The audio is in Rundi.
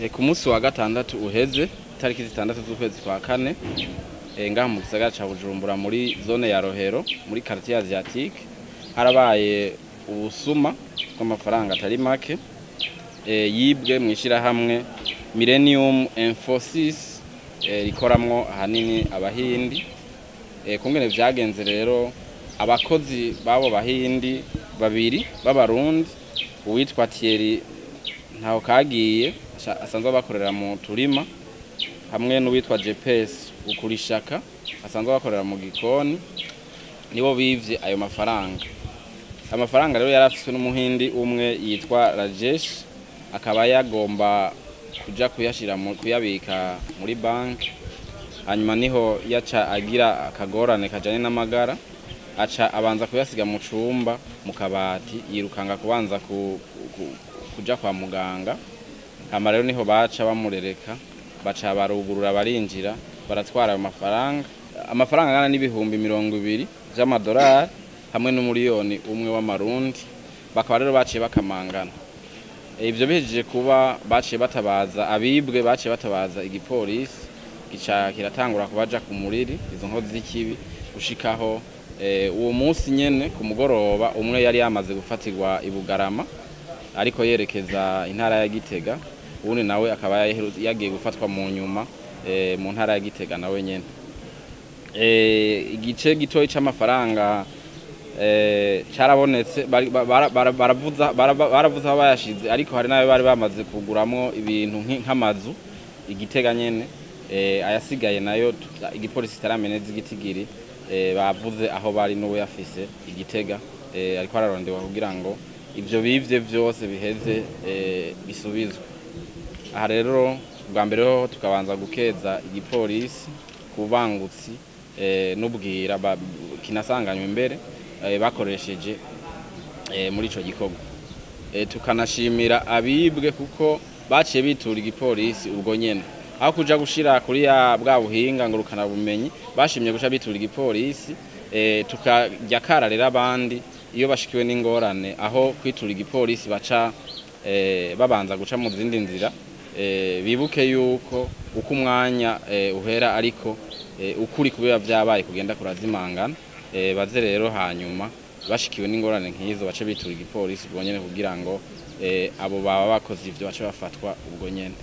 Ku munsi wa gatandatu uheze, itariki 6 z'ukwezi kwa kane, ngaha mu gisagara ca Bujumbura muri zone ya Rohero muri quartier asiatique harabaye ubusuma bw'amafaranga atari make yibwe mw'ishirahamwe Millennium Infosys rikoramwo ahanini abahindi. Kungene vyagenze rero, abakozi b'abo bahindi babiri b'abarundi, uwitwa Thierry ntaho kagiye asanzwe abakorera mu turima, hamwe n'uwitwa Jepes Ukurishaka asanzwe abakorera mu gikoni, nibo bivye ayo mafaranga. Amafaranga rero yarafiswe n'umuhindi umwe yitwa Rajesh, akaba yagomba kuja kuyashira mu kuyabika muri banki. Hanyuma niho yaca agira akagorane kajanye n'amagara, aca abanza kuyasiga mu cumba mu kabati, yirukanga kubanza kuja kwa muganga. Hama rero niho baca bamurereka, baca barugurura barinjira, baratwara ayo mafaranga, amafaranga angana n'20,000 vy'amadolari hamwe n'1 miliyoni w'amarundi. Bakaba rero baciye bakamangana. Ivyo bihejeje kuba, baciye batabaza abibwe, baciye batabaza igipolisi, gica kiratangura kubaja ku muriri izo nkozi z'ikibi, gushikaho uwo munsi nyene ku mugoroba umwe yari yamaze gufatirwa i Bugarama ariko yerekeza intara ya Gitega, uwundi nawe akaba yagiye gufatwa mu nyuma mu ntara ya Gitega nawe nyene. Igice gitoyi c'amafaranga carabonetse, baravuza aho bayashize, ariko hari n'ayo bari bamaze kuguramwo ibintu nk'amazu i Gitega nyene. Ayasigaye nayo igipolisi kitaramenya igitigiri, bavuze aho bari n'uwo yafise i Gitega, ariko ararondewa kugira ngo ivyo bivye vyose biheze bisubizwe. Aha rero bwa mbere ho tukabanza gukeza igipolisi ku bangutsi n'ubwira kinasanganywe imbere bakoresheje muri ico gikorwa. Tukanashimira abibwe kuko baciye bitura igipolisi ubwo nyene, aho kuja gushira kuri ya bwa buhinga ngurukana bumenyi, bashimye guca bitura igipolisi. Tukarya kara rero abandi iyo bashikiwe n'ingorane, aho kwitura igipolisi baca babanza guca mu zindi nzira, bibuke yuko uko umwanya uhera ariko ukuri kubera vyabaye kugenda kurazimangana. Baze rero hanyuma bashikiwe n'ingorane nk'izo bace bitura igipolisi ubwo nyene, kugira ngo abo baba bakoze ivyo bace bafatwa ubwo nyene.